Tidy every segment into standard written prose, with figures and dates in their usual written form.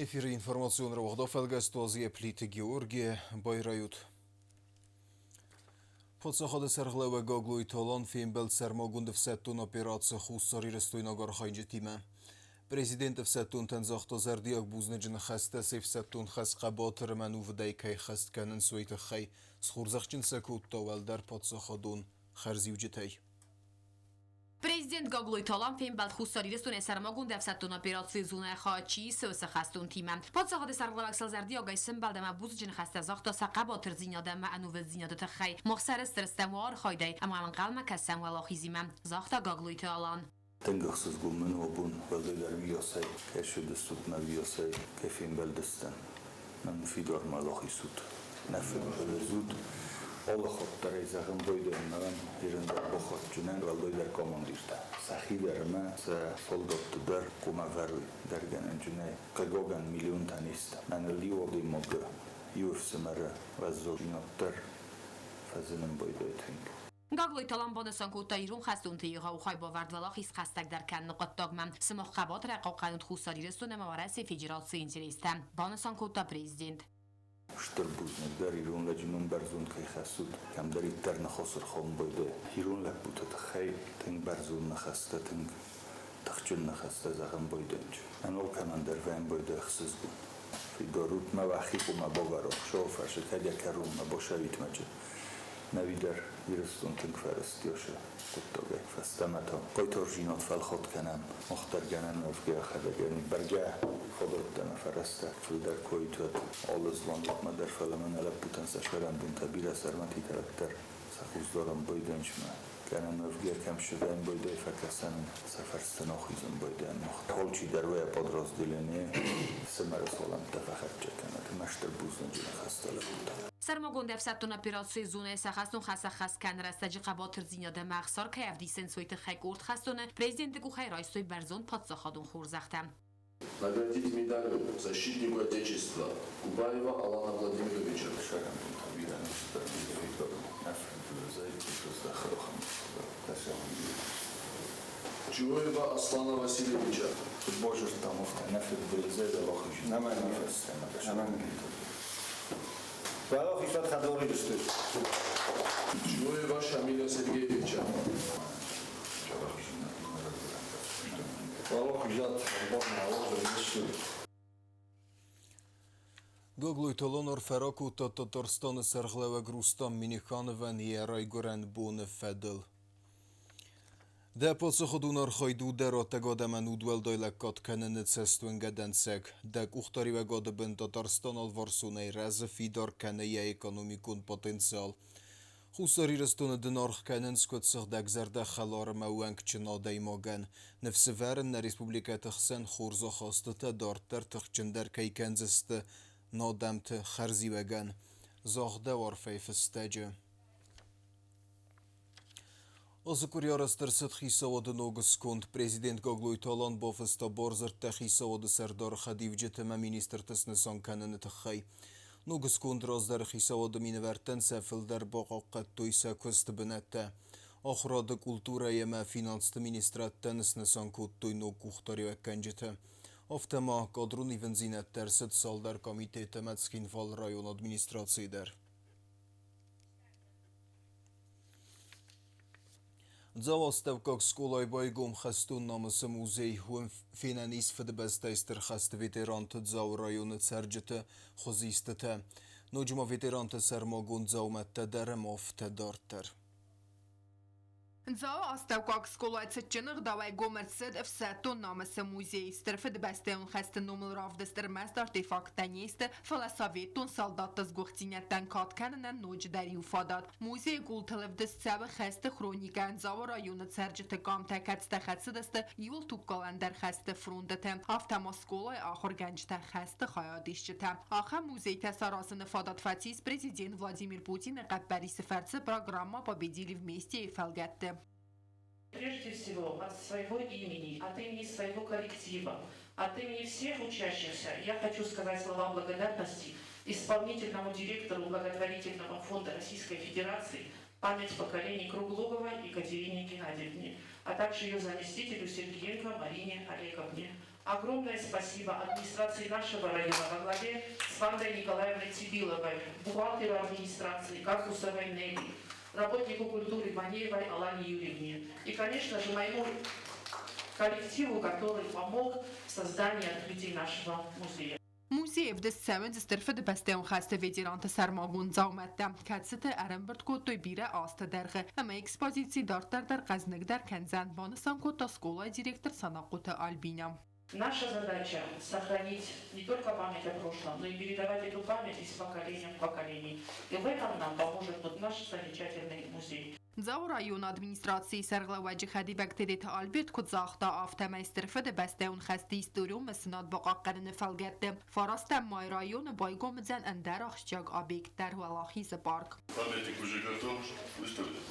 Эфиры информацион рауагъд афӕлгӕст Плиты Георгий байрайут. Паддзахады сӕргълӕууӕг Гаглойты Алан фембӕлд сӕрмагонд ӕфсӕддон операци хуссарирыстойнаг архайджытимӕ. Президент ӕфсӕддонтӕн загъта зӕрдиаг бузныджы ныхӕстӕ се фсӕддон хӕс хъӕбатыр ӕмӕ ӕнувыдӕй кӕй хӕст кӕнынц, уый тыххӕй, схорзӕхджын сӕ кодта уӕлдӕр паддзахадон хӕрзиуджытӕй. Президент Гаглойты Алан фембӕлд Хуссар Ирыстонӕй сӕрмагонд ӕфсӕддон операцийы зонӕйы хайад чи исы, уыцы хӕстонтимӕ. Паддзахады сӕргълӕууӕг сыл зӕрдиагӕй сӕмбӕлд ӕмӕ бузныджы ныхӕстӕ загъта сӕ хъӕбатырдзинад ӕмӕ ӕнувыддзинады тыххӕй. Мах сӕрыстыр стӕм уӕ архайдӕй ӕмӕ ӕнхъӕлмӕ кӕсӕм уӕлахизимӕ, загъта Гаглойты Алан. Тынг ӕхсызгон мын у абон, уӕлдайдӕр Виосӕй, кӕй ссыдыстут мӕ Виосӕй, кӕй фембӕлдыстӕм. Мӕн фидар уӕлахиз ут, нӕ фыдбылыз ут. Алы хатт дӕр ӕй зӕгъын байдайӕм мӕнӕн, ирон дӕр бахатджынӕн, уӕлдайдӕр командиртӕ. Сӕхи дӕр ӕмӕ сӕ солдатты дӕр хъуамӕ ӕвӕрой дӕргӕнӕнджынӕй. Хъыгагӕн, миллионтӕ не сты. Мӕныл иу адӕймагы, иу ӕфсымӕры уӕззаудзинад дӕр фӕзынын байдайы тынг. Гаглойты Алан банысан кодта ирон хӕстонты егъау хайбавӕрд уӕлахиз хӕстӕгдӕр кӕныны хъуыддагмӕ, сымах хъӕбатырӕй хъахъхъӕнут Хуссар Ирыстон ӕмӕ Уӕрӕсейы Федерацийы интерестӕ, банысан кодта президент. Стыр бузныг дӕр ирон лӕджы ном бӕрзонд кӕй хӕссут, кӕмдӕриддӕр ныхасы рхомбойды ирон лӕппуты тыххӕй тынг бӕрзонд ныхӕстӕ, тынг тыхджын ныхӕстӕ зӕгъын бойдӕнджы. Мӕн алкӕмӕн дӕр вӕнбойды ӕхсызгон. Фидорут мӕ уӕхи хъумӕ бавӕрох, шофӕрсы кӕд йӕ кӕронмӕ босӕвитмӕджы. Нӕуидӕр Ирыстон тынг фӕрыст ёсы хъуыддагӕй. Фӕстӕмӕ та хъайтарзинад фӕлхатт кӕнӕм, мах дӕр гӕнӕн уӕвгӕ йӕхӕдӕг бӕргӕ фадӕттӕ ӕмӕ фӕрӕзтӕ фылдӕр куы алы звонокмӕ дӕр, фӕлӕ мӕнӕ лӕппутӕн сӕ сӕрӕнбонтӕ бирӕ сӕрмӕтитӕ уӕддӕр сӕ хъусдарӕн байдӕнчмӕ. Гӕнӕн уӕвгӕ кӕм сывӕн байдӕй фӕкӕсӕн, сӕ фӕрсты нахизын байдӕн. Алчидӕр уӕ подразделение фсымӕры салӕмттӕ фӕхӕццӕ кӕнӕд, мӕстыр бузныджы ныхӕстӕ лӕппутӕ. Сӕрмагонд ӕфсӕддон операцийы зонӕйы сӕ хӕстон хӕс ӕххӕст кӕны рӕстӕджы хъӕбатырдзинад ӕмӕ ӕхсар кӕй ӕвдисынц, уый тыххӕй къорд хӕстоны президенты къухӕй райстой бӕрзонд паддзахадон хорзӕхтӕ. Наградить медалью «Защитнику Отечества» Кубаева Алана Владимировича. Чуева Аслана Васильевича. Чуева Шамиля Сергеевича. Гаглойты Лонор фӕракодта Татарстаны сӕргълӕууӕг Рустам Минихановӕн йӕ райгуырӕн боны фӕдыл. Дӕ паддзахадон архайд у дӕ раттӕг адӕмӕн удуӕлдай лӕггад кӕныны цӕстуынгӕ дӕнцӕг. Дӕ къухдариуӕгады бын Татарстан алварсонӕй рӕзы, фидар кӕны йӕ экономикон потенциал. Хуссар Ирыстоны дын аргъ кӕнынц куыд сыгъдӕгзӕрдӕ хӕлар ӕмӕ ӕууӕнкджын адӕймагӕн. Ныфс ӕвӕрын нӕ республикӕты хсӕн хорз ахастытӕ дарддӕр тыхджындӕр кӕй кӕндзысты нӕ адӕмты хӕрзиуӕгӕн, загъдӕуы арфӕйы фыстӕджы. Ацы къуыри арӕзт ӕрцыд хицауады ног сконд. Президент Гаглойты Алан бафыста бардзырдтӕ хицауады сӕрдары хӕдивджыты ӕмӕ министрты снысан кӕныны тыххӕй. Ног сконд раздӕры хицауады минӕвӕрттӕн сӕ фылдӕр бахъахъхъӕдтой сӕ куысты бынӕттӕ. Ахуырады, культурӕйы ӕмӕ финансты министрадтӕн снысан кодтой ног къухдариуӕггӕнджыты. Афтӕ ма кадрон ивындзинӕдтӕ ӕрцыд цалдӕр комитет ӕмӕ Цхинвалы районы администрацийы дӕр. Дзауастӕуккаг скъолайы байгом хӕстон намысы музей. Уым фенӕн ис Фыдыбӕстӕйы Стыр хӕсты ветеранты Дзауы районы цӕрджыты хуызистытӕ. Ноджы ма ветеранты сӕрмагонд дзаумӕттӕ дӕр ӕмӕ афтӕ дарддӕр. Дзауы астӕуккаг скъолайы цытджын ӕгъдауӕй гом ӕрцыд ӕфсӕддон намысы музей. Стыр Фыдыбӕстӕйон хӕсты номыл равдыст ӕрмӕст артефакттӕ не сты, фӕлӕ советон салдатты сгуыхтдзинӕдтӕн кад кӕнынӕн ноджыдӕр иу фадат. Музейы къултыл ӕвдыст цӕуы хӕсты хроникӕ, Дзауы районы цӕрджыты къамтӕ, кӕцытӕ хӕцыдысты иуыл тугкалӕндӕр хӕсты фронтыты, афтӕ ма скъолайы ахуыргӕнджытӕ, хӕсты хайадисджытӕ. Ахӕм музейтӕ саразыны фадат фӕцис президент Владимир Путины хъӕппӕрисы фӕрцы программа «Победили вместе»-йы фӕлгӕтты. Прежде всего, от своего имени, от имени своего коллектива, от имени всех учащихся я хочу сказать слова благодарности исполнительному директору благотворительного фонда Российской Федерации «Память поколений» Кругловой Екатерине Геннадьевне, а также ее заместителю Сергеенко Марине Олеговне. Огромное спасибо администрации нашего района во главе с Вандой Николаевной Тибиловой, бухгалтеру администрации Казусовой Нелли, работнику культуры Манеевой Алане Юрьевне и, конечно же, моему коллективу, который помог в создании и открытии нашего музея. Музейы ӕвдыст цӕуынц Стыр Фыдыбӕстӕйон хӕсты ветеранты сӕрмагонд дзаумӕттӕ, кӕцыты ӕрӕмбырд кодтой бирӕ азты дӕргъы ӕмӕ экспозици дарддӕр дӕр хъӕзныгдӕр кӕндзӕн, банысан кодта скъолайы директор Санахъоты Альбинӕ. Наша задача – сохранить не только память о прошлом, но и передавать эту память из поколения в поколение. И в этом нам поможет вот наш замечательный музей. Дзауы районы администрацийы сӕргълӕууӕджы хӕдивӕг Тедеты Альберт куыд загъта, афтӕмӕй Стыр Фыдыбӕстӕйон хӕсты историон мысынад бахъахъхъӕныны фӕлгӕтты фарастӕм майы районы байгом уыдзӕн ӕндӕр ахсджиаг объект дӕр, Уӕлахизы парк. Памятник уже готов, выставлен.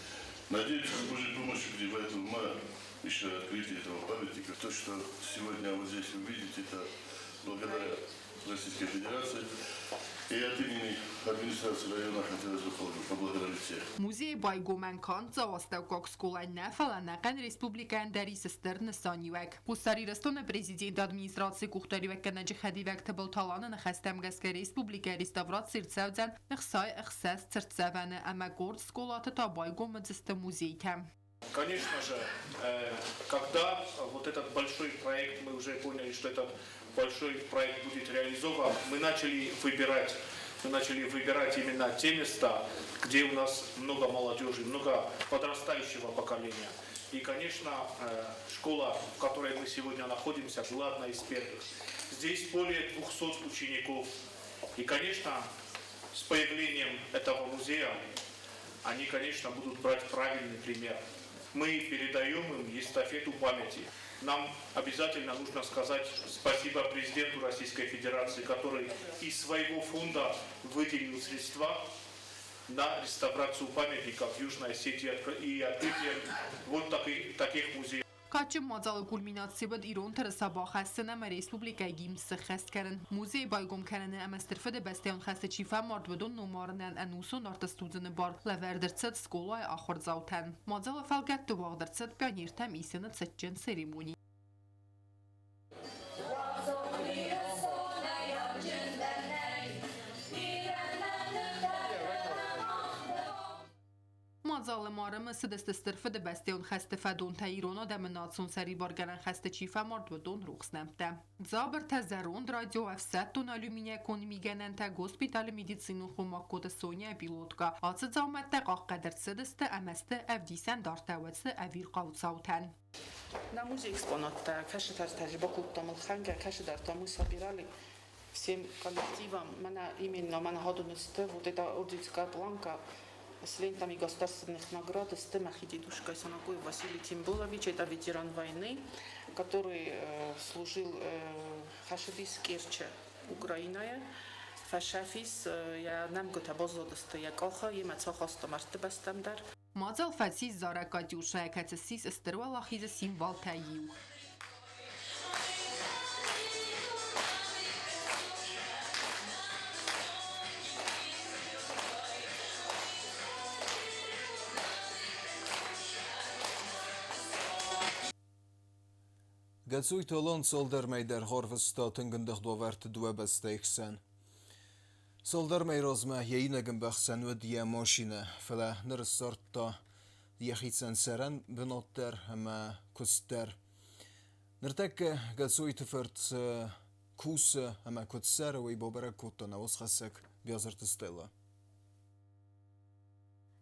Надеемся, с Божьей помощью к 9 мая еще открытие этого памятника. То, что сегодня вы здесь увидите, это благодаря Российской Федерации. И от имени администрации района хотелось бы поблагодарить всех. Музейы байгомӕн канд Дзауы астӕуккаг скъолайӕн нӕ, фӕлӕ ӕнӕхъӕн республикӕйӕн дӕр ис стыр нысаниуӕг. Хуссар Ирыстоны президенты администрацийы къухдариуӕггӕнӕджы хӕдивӕг Тыбылты Аланы ныхӕстӕм гӕсгӕ республикӕйы реставраци ӕрцӕудзӕн 66 цыртдзӕвӕны ӕмӕ къорд скъолаты та байгом уыдзысты музейтӕ. Конечно же, когда вот этот большой проект, мы уже поняли, что этот большой проект будет реализован, мы начали выбирать именно те места, где у нас много молодежи, много подрастающего поколения. И, конечно, школа, в которой мы сегодня находимся, была одна из первых. Здесь более 200 учеников. И, конечно, с появлением этого музея они, конечно, будут брать правильный пример. Мы передаем им эстафету памяти. Нам обязательно нужно сказать спасибо президенту Российской Федерации, который из своего фонда выделил средства на реставрацию памятников Южной Осетии и открытие вот таких музеев. Кадджын мадзалы кульминаци уыд ирон тырыса бахӕссын ӕмӕ республикӕйы гимн сыххӕст кӕнын. Музейы байгом кӕныны ӕмӕ Стыр Фыдыбӕстӕйон хӕсты чи фӕмард, уыдон номарынӕн ӕнусон арт ссудзыны бар лӕвӕрд ӕрцыд скъолайы ахуырдзаутӕн. Мадзалы фӕлгӕтты уагъд ӕрцыд пионертӕм исыны цытджын церемони. Мадзалы ма ӕрымысыдысты Стыр Фыдыбӕстӕйон хӕсты фӕдонтӕ, ирон адӕмы национ сӕрибаргӕнӕн хӕсты чи фӕмард, уыдон рухс нӕмттӕ. Дзабыртӕ, зӕронд радио, ӕфсӕддон алюминийӕ конд мигӕнӕнтӕ, госпиталы медицинон хо Магкоты Соняйы пилотка. Ацы дзаумӕттӕ хъахъхъӕд ӕрцыдысты ӕмӕ сты ӕвдисӕндартӕ уыцы ӕвирхъау цаутӕн. На музей экспонаттӕ, кӕсыдӕртӕ бакодтам ӕлхӕнгӕ, кӕсыдӕртӕ мы собирали всем коллективом. Мӕнӕ именно мӕнӕ хадон сты, вот это орденская планка с лентами государственных наград сты мӕхи дедушка Санакоев Василий Тимбулович, это ветеран войны, который служил хӕцыдис Керчы Украинӕйы. Фӕцӕф ис, йӕ нӕмгуытӕ баззадысты йӕ къахы, йемӕ цахаста мӕрдты бӕстӕм дӕр. Мадзал фӕцис зарӕг «Катюша», кӕцы ссис Стыр Уӕлахизы символтӕй иу. Гӕцойты Алан цалдӕр мӕй дӕргъы арвыста тынг ӕндыгъд уавӕрты дыууӕ бӕстӕйы хсӕн. Цалдӕр мӕйы размӕ йӕ иунӕг ӕмбӕхсӕн уыд йӕ машинӕ, фӕлӕ ныр ссардта йӕхицӕн цӕрӕн бынат дӕр ӕмӕ куыст дӕр. Ныртӕккӕ Гӕцойты фырт кусы ӕмӕ куыд цӕры, уый бабӕрӕг кодта нӕ уацхӕссӕг Биазырты Стеллӕ.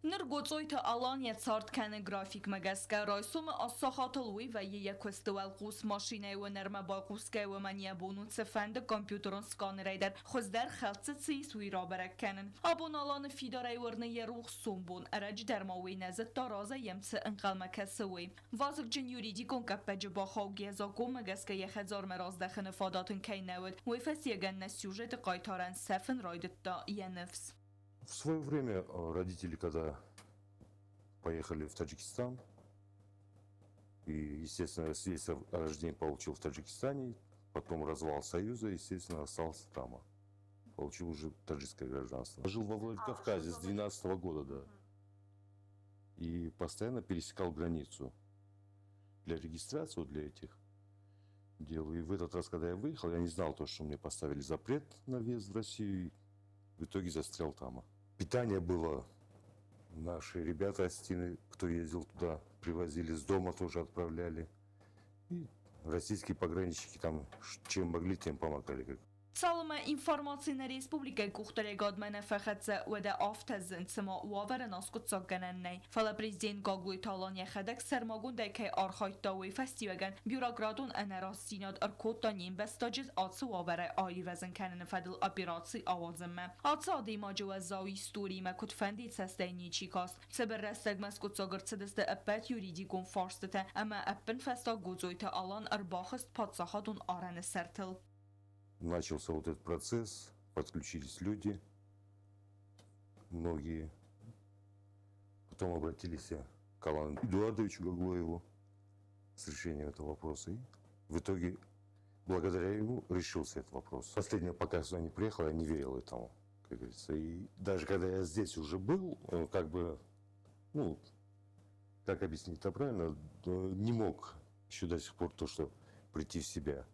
Ныр Гоцъойты Алан йӕ цард кӕны графикмӕ гӕсгӕ. Райсомы 8 сахатыл уый вӕййы йӕ куысты уӕлхъус. Машинӕйы уынӕрмӕ байхъусгӕ уымӕн йӕ бон у цыфӕнды компьютерон сканерӕй дӕр хуыздӕр хӕлцы цы ис, уый рабӕрӕг кӕнын. Абон Аланы фидарӕй уырны йӕ рухс сомбон. Ӕрӕджы дӕр ма уый нӕ зыдта, разӕй йӕм цы ӕнхъӕлмӕ кӕсы, уый. Вазыгджын юридикон къӕппӕджы бахаугӕйӕ закъонмӕ гӕсгӕ йӕ хӕдзармӕ раздӕхыны фадат ын кӕй нӕ уыд, уый фӕстиуӕгӕн нӕ сюжеты хъайтарӕн сӕфын райдыдта йӕ ныфс. В свое время родители, когда поехали в Таджикистан, и, естественно, свидетельство о рождении получил в Таджикистане, потом развал Союза, естественно, остался там. Получил уже таджикское гражданство. Жил во Владикавказе с 12 года, да. И постоянно пересекал границу. Для регистрации, вот для этих. делу. И в этот раз, когда я выехал, я не знал то, что мне поставили запрет на въезд в Россию. И в итоге застрял там. Питание было. Наши ребята осетины, кто ездил туда, привозили с дома тоже отправляли. И российские пограничники там чем могли, тем помогали. Цалынмӕ информаци нӕ республикӕйы къухдариуӕгадмӕ нӕ фӕхӕццӕ, уӕдӕ афтӕ зын, цыма уавӕрӕн аскъуыддзаггӕнӕн нӕй. Фӕлӕ президент Гаглойты Алан йӕхӕдӕг сӕрмагондӕй кӕй архайдта, уый фӕстиуӕгӕн бюрократон ӕнӕрастдзинад ӕркодта не мбӕстаджы ацы уавӕрӕй аирвӕзын кӕныны фӕдыл операци ауадзынмӕ. Ацы адӕймаджы уӕззау историимӕ куыдфӕндыйы цӕстӕй ничи каст. Цыбыр рӕстӕгмӕ скъуыддзаг ӕрцыдысты ӕппӕт юридикон фарстытӕ ӕмӕ ӕппынфӕстаг Годзойты Алан ӕрбахызт паддзахадон арӕны сӕртыл. Начался вот этот процесс, подключились люди, многие. Потом обратились к Алану Эдуардовичу Гаглоеву с решением этого вопроса. И в итоге, благодаря ему, решился этот вопрос. Последнее, пока сюда не приехал, я не верил этому, как говорится. И даже когда я здесь уже был, как бы, ну, как объяснить это правильно, не мог еще до сих пор то, что прийти в себя.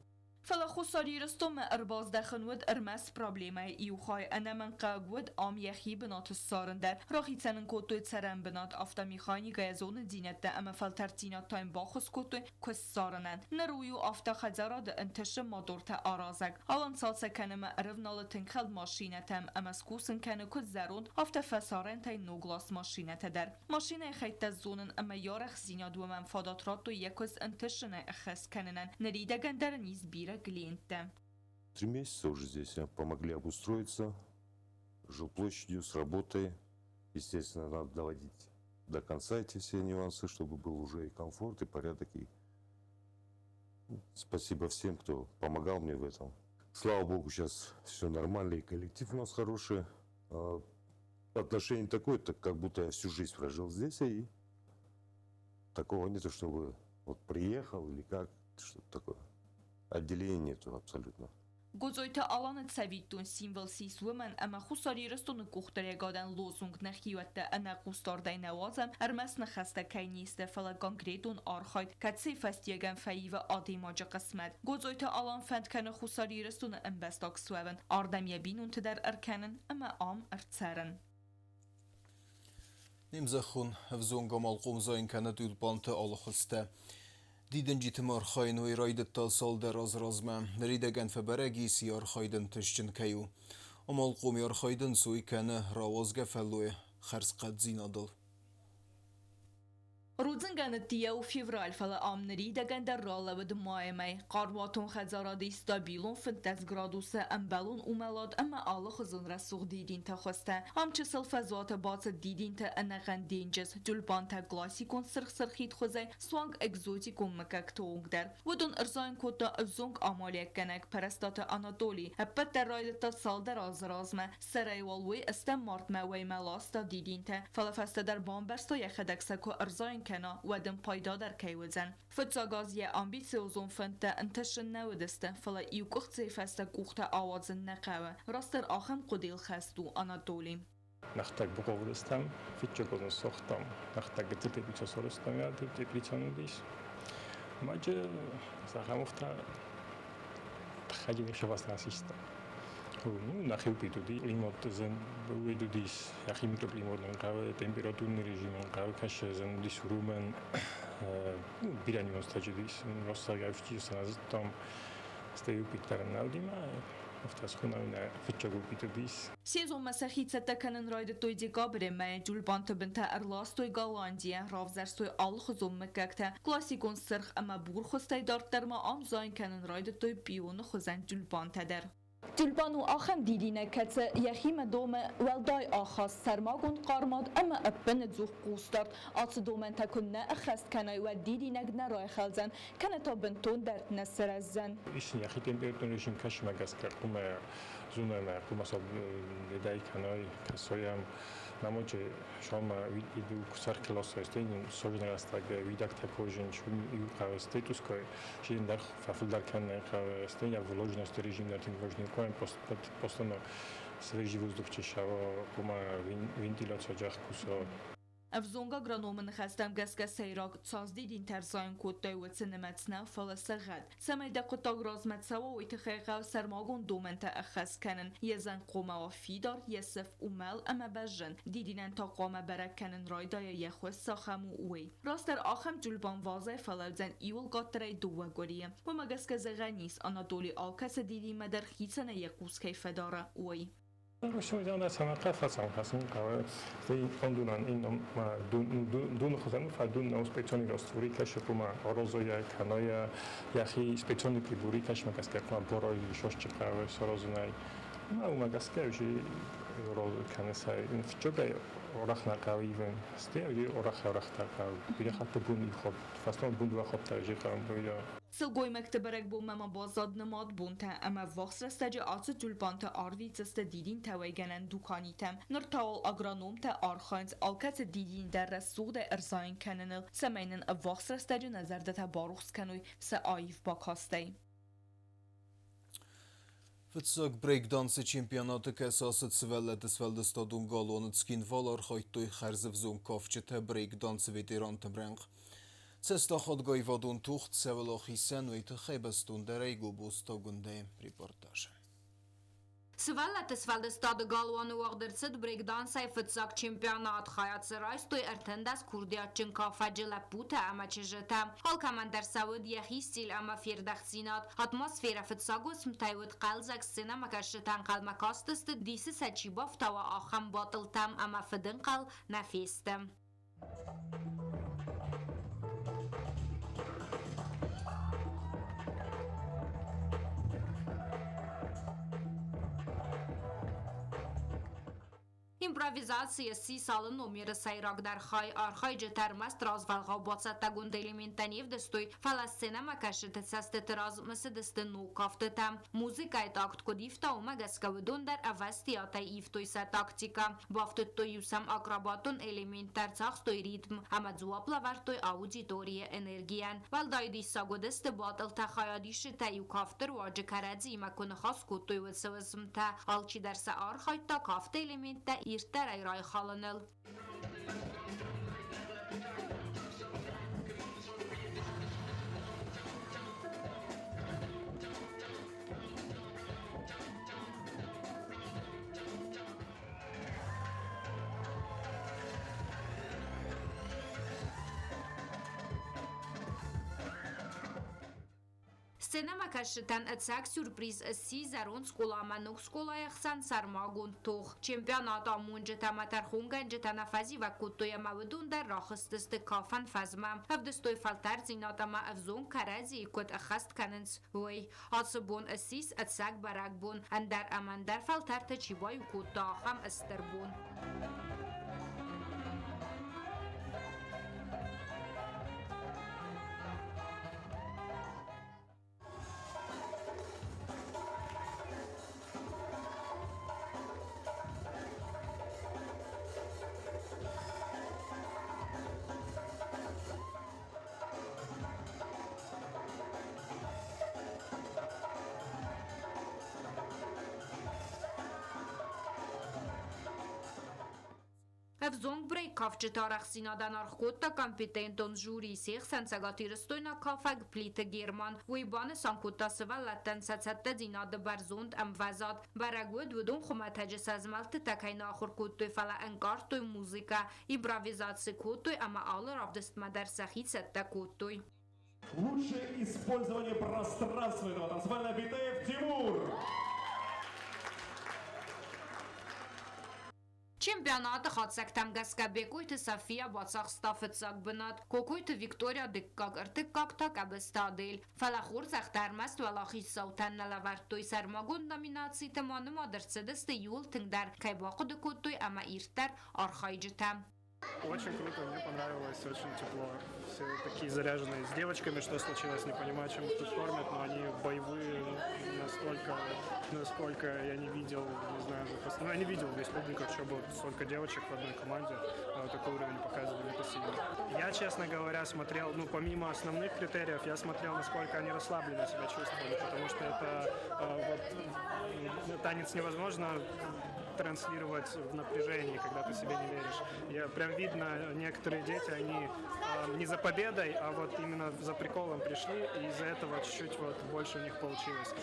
Фӕлӕ Хуссар Ирыстонмӕ ӕрбаздӕхын уыд ӕрмӕст проблемӕйы иу хай, ӕнӕмӕнгхъӕуӕг уыд ам йӕхи бынаты ссарын дӕр. Рахицӕн ын кодтой цӕрӕн бынат, автомеханикӕйӕ зонындзинӕдтӕ ӕмӕ фӕлтӕрддзинад та йын баххуыс кодтой куыст ссарынӕн. Ныр уый у автохӕдзарады ӕнтысы мотортӕ аразӕг. Алан цалцӕг кӕнынмӕ ӕрывналы тынг хӕлд машинӕтӕм ӕмӕ скусын кӕны куыд зӕронд, афтӕ фӕсарӕнтӕй ноглас машинӕтӕ дӕр. Машинӕйы хӕйттӕ зонын ӕмӕ йӕ арӕхстдзинад уымӕн фадат радтой йӕ куыст ӕнтысынӕй ӕххӕст кӕнынӕн. Ныридӕгӕн дӕр ын ис бирӕ клиенттӕ. 3 месяца уже здесь помогли обустроиться жилплощадью, с работой. Естественно, надо доводить до конца эти все нюансы, чтобы был уже и комфорт, и порядок. И ну, спасибо всем, кто помогал мне в этом. Слава богу, сейчас все нормально, и коллектив у нас хороший. Отношение такое, так как будто я всю жизнь прожил здесь, и такого нету, чтобы вот приехал или как, что-то такое. Отделения нету абсолютно. Годзойты Аланы цӕвиттон символ ссис уымӕн, ӕмӕ Хуссар Ирыстоны къухдариуӕгадӕн лозунг нӕхиуӕтты ӕнӕхъусдардӕй нӕ уадзӕм, ӕрмӕст ныхӕстӕ кӕй не сты, фӕлӕ конкретон архайд, кӕцыйы фӕстиуӕгӕн фӕивы адӕймаджы хъысмӕт. Годзойты Алан фӕнд кӕны Хуссар Ирыстоны ӕмбӕстаг суӕвын, ардӕм йӕ бинонты дӕр ӕркӕнын ӕмӕ ам ӕрцӕрын. Не мзӕххон ӕвзонг амалхъом зайын кӕны тюльпанты алы хуызтӕ. Дидинджыты архайын уый райдыдта цалдӕр азы размӕ. Ныридӕгӕн фӕбӕрӕг ис, йӕ архайд ӕнтыстджын кӕй у. Амалхъом йӕ архайд ӕнцой кӕны рауадзгӕ фӕллойы хӕрзхъӕддзинадыл. Рудзынгӕн ныттийӕ у февраль, фӕлӕ ам ныридӕгӕн дӕр ралӕууыд майы мӕй. Хъӕрмуатон хӕдзарады стабилон 15 градусы ӕмбӕлон уымӕлад ӕмӕ алыхуызон рӕсугъд дидинты хуызтӕ. Ам чысыл фӕзуаты бацыд дидинты ӕнӕхъӕн денджыз, тюльпантӕ классикон сырх-сырхид хуызӕй суанг экзотикон мыггӕгты онг дӕр. Уыдон ӕрзайын кодта ӕвзонг амалиуӕггӕнӕг Пӕрӕстаты Анатолий. Ӕппӕт дӕр райдыдта цалдӕр азы размӕ. Сӕрӕй уал уый ӕстӕм мартмӕ уӕймӕ ласта дидинтӕ, фӕлӕ фӕстӕдӕр бамбӕрста, йӕхӕдӕг сӕ куы ӕрзайын кӕна, уӕд ын пайда дӕр кӕй уыдзӕн. Фыццаг аз йӕ амбициозон фӕндтӕ ӕнтысын нӕ уыдысты, фӕлӕ иу къуыхцыйы фӕстӕ къухтӕ ауадзын нӕ хъӕуы. Растдӕр ахӕм хъуыдыйыл хӕст у Анатолий. Нӕхӕдӕг бухъовдыстӕм, фыццагон согътам, нӕхӕдӕг гыццыл теплицӕ сарӕзтам, теплицӕ уыдис. Маджы захӕм тыххӕй сӕвӕстӕ систа. Ну, нӕхи уыди климат уыдис, йӕхи микроклимат нын хъӕуы, температурный режим нын хъӕуы, кӕсы уыдис румен, ну, бирӕ нюанстӕ уыдис, растӕг зыдтам, стӕй упит дӕр нӕ уыди афтӕ схонӕм нӕ фыццаг упит уыдис. Сезонмӕ сӕхи цӕттӕ кӕнын райдыдтой декабры мӕйы. Тюльпанты бынтӕ ӕрластой Голландийӕ, равзӕрстой алыхуызон мыггӕгтӕ. Классикон сырх ӕмӕ бур хуызтӕй дарддӕр ма ам зайын кӕнын райдыдтой пионы хуызӕн тюльпантӕ дӕр. Тюльпан у ахӕм дидинӕг, кӕцы йӕхимӕ домы уӕлдай ахаст, сӕрмагонд хъармад ӕмӕ ӕппынӕдзух хъусдард. Ацы домӕнтӕ куы нӕ ӕххӕст кӕнай, уӕд дидинӕг нӕ райхӕлдзӕн, кӕнӕ та бынтондӕр нӕ сырӕздзӕн. Ис йӕхи температурон режим кӕсмӕ гӕсгӕ хъуамӕ зонӕм, хъуамӕ ледай кӕной, кӕсойӕм. Намоджы шома иду кусар класса стейн сожна растаг уидӕгтӕ кожин иу хъӕуы статуской шин дӕр фӕфылдӕр кӕнын хъӕуы стейн влажность режим на тынг важный коем постоянно свежий воздух чешаво, хъуамӕ вентиляция джах кусо. Ӕвзонг агрономы ныхӕстӕм гӕсгӕ сӕйраг цас дидинтӕ ӕрзайын кодтай, уыцы нымӕц нӕ, фӕлӕ сӕ гъӕд. Цӕмӕй дӕ хъуыддаг размӕ цӕуа, уый тыххӕй хъӕуы сӕрмагонд домӕнтӕ ӕххӕст кӕнын. Йӕ зӕнг хъуамӕ уа фидар, йӕ сыф уымӕл ӕмӕ бӕзджын. Дидинӕн та хъуамӕ бӕрӕг кӕнын райдайа йӕ хуыз цахӕм у, уый. Растдӕр ахӕм тюльпан вазӕйы фӕлӕудзӕн иуыл къаддӕрӕй дыууӕ къуырийы. Уымӕ гӕсгӕ зӕгъӕн ис, Анатоли алкӕцы дидинмӕ дӕр хицӕнӕй йӕ хъус кӕй фӕдары, уый. Сылгоймӕгты бӕрӕгбонмӕ ма баззад нымад бонтӕ, ӕмӕ ӕввахс рӕстӕджы ацы тюльпанты арвитдзысты дидинтӕуӕйгӕнӕн дуканитӕм. Ныр та уал агрономтӕ архайынц алкӕцы дидин дӕр рӕсугъдӕй ӕрзайын кӕныныл, цӕмӕй нын ӕввахс рӕстӕджы нӕ зӕрдӕтӕ барухс кӕной сӕ аив бакастӕй. Фыццаг брейкдансы чемпионаты кӕцы ацыд сывӕллӕтты сфӕлдыстадон галуаны Цхинвалы архайдтой хӕрзӕвзонг кафджытӕ брейкдансы ветеранты рӕнхъ. Цӕстахадгӕ аивадон тох цӕуыл ахицӕн, уый тыххӕй бӕстондӕрӕй Гобозты Агуындӕйы репортажы. Сывӕллӕтты сфӕлдыстады галуаны уагъд ӕрцыд брейкдансӕй фыццаг чемпионат. Хайад дзы райстой 13 курдиатджын кафӕджы лӕппутӕ ӕмӕ чызджытӕ. Алкӕмӕн дӕр сӕ уыд йӕхи стиль ӕмӕ фердӕхтдзинад. Атмосферӕ фыццаг уысмтӕй уыд хъӕлдзӕг, сценӕмӕкӕсджытӕ ӕнхъӕлмӕ кастысты, дисы сӕ чи бафтауа, ахӕм батлтӕм ӕмӕ фыдӕнхъӕл нӕ фесты. Импровизаци ссис алы номеры сӕйрагдӕр хай. Архайджытӕ ӕрмӕст развӕлгъау бацӕттӕгонд элементтӕ не вдыстой, фӕлӕ сценӕмӕкӕсджыты цӕстыты раз мысыдысты ног кӕфтытӕ. Музыкӕйы такт куыд ивта, уымӕ гӕсгӕ уыдон дӕр ӕвӕстиатӕй ивтой сӕ тактикӕ. Бафтыдтой-иу сӕм акробатон элементтӕ, ӕрцахстой ритм ӕмӕ дзуапп лӕвӕрдтой аудиторийы энергийӕн. Уӕлдай диссаг уыдысты батлтӕ хайадисджытӕ-иу кафты руаджы кӕрӕдзиимӕ куы ныхас кодтой, уыцы уысмтӕ. Алчидӕр сӕ архайдта кафты элементтӕ ирддӕрӕй райхалыныл. Сценӕмӕкӕсджытӕн ӕцӕг сюрприз сси зӕронд скъоламӕ ног скъолайы ӕхсӕн сӕрмагонд тох. Чемпионат амонджытӕ ӕмӕ тӕрхонгӕнджытӕ нӕ фӕзивӕг кодтой ӕмӕ уыдон дӕр рахызтысты кафӕн фӕзмӕ. Ӕвдыстой фӕлтӕрддзинад ӕмӕ ӕвзонг кӕрӕдзийы куыд ӕххӕст кӕнынц, уый. Ацы бон ссис ӕцӕг бӕрӕгбон, ӕндӕр ӕмӕ ӕндӕр фӕлтӕртӕ чи баиу кодта, ахӕм стыр бон. Ӕвзонг брейк-кафджыты арӕхстдзинадӕн аргъ кодта компетентон жюри, се хсӕн цӕгатирыстойнаг кафӕг Плиты Герман. Уый банысан кодта сывӕллӕттӕн сӕ цӕттӕдзинады бӕрзонд ӕмвӕзад. Бӕрӕг уыд, уыдон хуымӕтӕджы сӕ змӕлдтытӕ кӕй нӕ ахуыр кодтой, фӕлӕ ӕнкъардтой музыкӕ, импровизаци кодтой ӕмӕ алы равдыстмӕ дӕр сӕхи цӕттӕ кодтой. Лучшее использование пространства этого танцевального Битаев Тимур. Чемпионаты хатдзӕгтӕм гӕсгӕ Бекъойты София бацахста фыццаг бынат, Кокойты Виктория дыккаг, ӕртыккаг та Къӕбысты Адель. Фӕлӕ хорзӕхтӕ ӕрмӕст уӕлахиздзаутӕн нӕ лӕвӕрдтой сӕрмагонд номинациты ма нымад ӕрцыдысты иууыл тынгдӕр кӕй бахъуыды кодтой ӕмӕ ирддӕр архайджытӕ. Очень круто, мне понравилось, очень тепло. Все такие заряженные. С девочками что случилось, не понимаю, чем их тут кормят, но они боевые настолько, насколько я не видел, не знаю, ну, я не видел в республиках, чтобы столько девочек в одной команде такой уровень показывали, это сильно. Я, честно говоря, смотрел, ну, помимо основных критериев, я смотрел, насколько они расслабленно себя чувствовали, потому что это вот, Танец невозможно транслировать в напряжении, когда ты себе не веришь. Я прям видно, некоторые дети, они не за победой, а вот именно за приколом пришли, и из-за этого чуть-чуть вот больше у них получилось.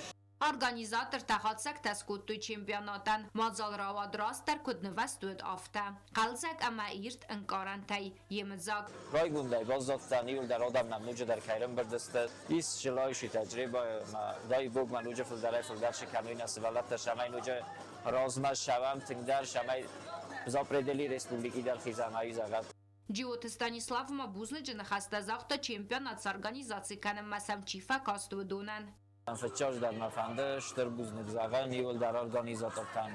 Организатортӕ хатдзӕгтӕ скодтой чемпионатӕн. Мадзал рауад растдӕр куыд нывӕзт уыд, афтӕ. Хъӕлдзӕг ӕмӕ ирд ӕнкъарӕнтӕй йемыдзаг. Райгондӕй баззадтӕн, иуылдӕр адӕм нӕм ноджыдӕр кӕй ӕрӕмбырд сты. Ис желающий тӕджрибӕ ӕмӕ дай бог ма ноджы фылдӕрӕй-фылдӕр цы кӕной нӕ сывӕллӕттӕ, цӕмӕй ноджы размӕ ссӕуӕм тынгдӕр, цӕмӕй запредели республики дӕр хизӕм ӕй зӕгъӕм. Джиоты Станислав ма бузныджы ныхӕстӕ загъта чемпионат сорганизаци кӕнынмӕ сӕм чи фӕкаст, уыдонӕн. Фыццаджыдӕр мӕ фӕнды стыр бузныг зӕгъын иуылдӕр организатортӕн.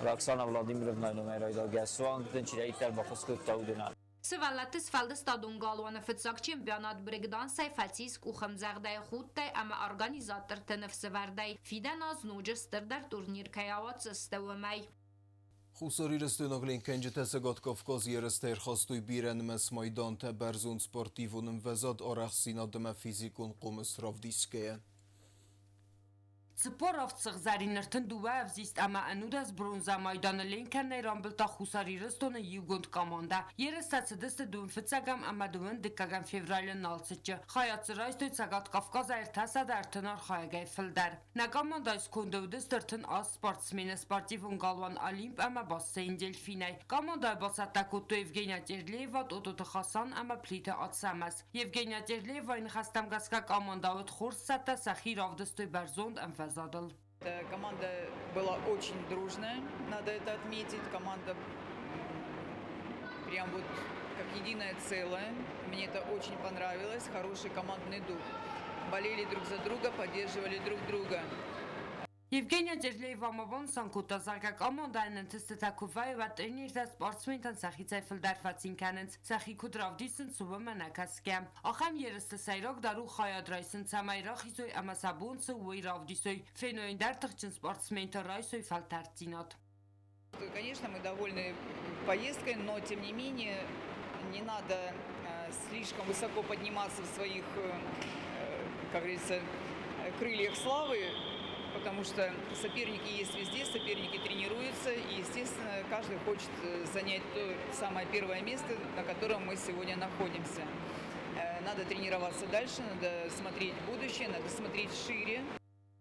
Роксана Владимировнайы номӕй райдайгӕ суанг дын чидӕриддӕр баххуыс кодта, уыдонӕн. Сывӕллӕтты сфӕлдыстадон галуаны фыццаг чемпионат брейкдансӕй фӕцис къухӕмдзӕгъдӕй, худтӕй ӕмӕ организаторты ныфсӕвӕрдӕй. Фидӕн аз ноджы стырдӕр турнир кӕй ауадздзысты, уымӕй. Хуссарирыстойнаг ленкгӕнджытӕ Цӕгат Кавказы ерыстӕ ӕрхастой бирӕнымӕц майдантӕ бӕрзонд спортивон ӕмвӕзад, арӕхстдзинад ӕмӕ физикон хъомыс равдисгӕйӕ. 47 сыгъзӕрин 32 ӕвзист ӕмӕ 11 бронзӕ майданы ленкӕнӕй рамбылдта Хуссар Ирыстоны иугонд командӕ. Ерыстӕ цыдысты дыууын фыццӕгӕм ӕмӕ дыууын дыккӕгӕм февралы Налцыччы. Хайад дзы райстой Цӕгат Кавказы 330 архайӕгӕй фылдӕр. Нӕ командӕйы сконды уыдысты 38 спортсмены спортивон галуан «Олимп» ӕмӕ бассейн «Дельфин»-ӕй. Командӕйы бацӕттӕ кодтой Евгения Терлеева, Тъотъоты Хасан ӕмӕ Плиты Ацӕмӕз. Евгения Терлеевайы ныхӕстӕм гӕсгӕ командӕ уыд хорз цӕттӕ, сӕхи равдыстой бӕрзонд ӕмвӕзадыл. Команда была очень дружная, надо это отметить. Команда прям вот как единое целое. Мне это очень понравилось. Хороший командный дух. Болели друг за друга, поддерживали друг друга. Евгения Терлеева ма банысан кодта, зӕгъгӕ, командӕйӕн ӕнтыстытӕ куы вӕййы, уӕд тренертӕ спортсментӕн сӕхицӕй фылдӕр фӕцин кӕнынц, сӕхи куыд равдисынц, уымӕ нӕ кӕсгӕ. Ахӕм ерысты сӕйрагдӕр у хайад райсын, цӕмӕй рахизой ӕмӕ сӕ бон цы у, уый равдисой, феной ӕндӕр тыхджын спортсментӕ, райсой фӕлтӕрддзинад. Конечно, мы довольны поездкой, но тем не менее не надо слишком высоко подниматься в своих, как говорится, крыльях славы, потому что соперники есть везде, соперники тренируются, и, естественно, каждый хочет занять то самое первое место, на котором мы сегодня находимся. Надо тренироваться дальше, надо смотреть будущее, надо смотреть шире.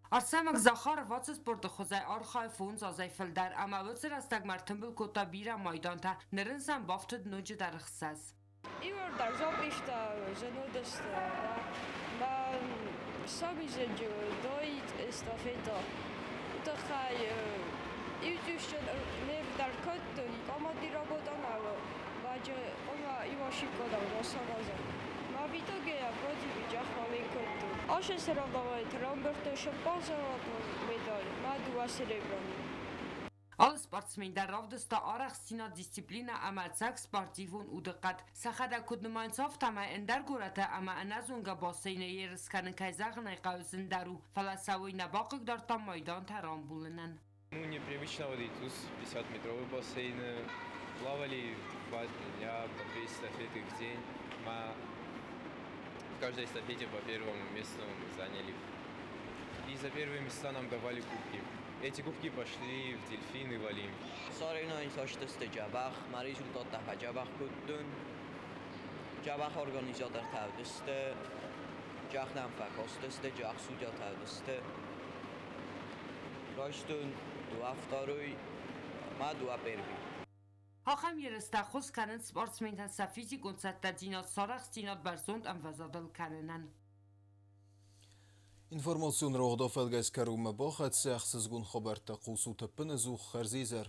Арсӕмӕг Захаров ацы спорты хуызӕй архайы фондз азӕй фылдӕр ӕмӕ уыцы рӕстӕгмӕ ӕртымбыл кодта бирӕ майдантӕ. Ныр ын сӕм бафтыд ноджыдӕр ӕхсӕз. Иуӕрдӕм запъистӕ зӕнодӕстӕ ма сабизӕджы доит эстафета. Тыххӕй иутюсчен не вдаркодтон, команди работанал, баджы ома ивашикодам расараза. Ма в итоге я вроде бы джахмалин кодтон. Аше соревнование рамбырдтой шымпанзорадон медаль, ма дыууӕ серебряный. Алы спортсмен дӕр равдыста арӕхстдзинад, дисциплинӕ ӕмӕ ӕцӕг спортивон удыхъӕд. Сӕхӕдӕг куыд нымайынц, афтӕмӕй ӕндӕр горӕты ӕмӕ ӕнӕзонгӕ бассейны ерыс кӕнын кӕй зӕгъын ӕй хъӕуы зындӕр у, фӕлӕ сӕ уый нӕ бахъыгдардта майдантӕ рамбулынӕн. Ну, непривычно вот идти с 50-метровый бассейн. Плавали 2 дня по две эстафеты в день. В каждой эстафете по первому месту мы заняли. И за первые места нам давали кубки. Эти кубки пошли в Дельфин и в Олимп. Соревнования дзӕбӕх, мӕ результаттӕ фӕдзӕбӕх кодтон. Дзӕбӕх организатортӕ уыдысты, дзӕбӕх нӕм фӕкастысты, дзӕбӕх судьятӕ уыдысты. Райстон дыууӕ второй ӕмӕ дыууӕ первый. Ахӕм ерыстӕ ӕххуыс кӕнынц спортсментӕн сӕ физикон цӕттӕдзинад, сарӕхстдзинад бӕрзонд ӕмвӕзадыл кӕнынӕн. Информацион рауагъд фӕлгӕс кӕронмӕ бахӕццӕ. Ӕхсызгон хабӕрттӕ хъусут ӕппынӕдзух. Хӕрзизӕр!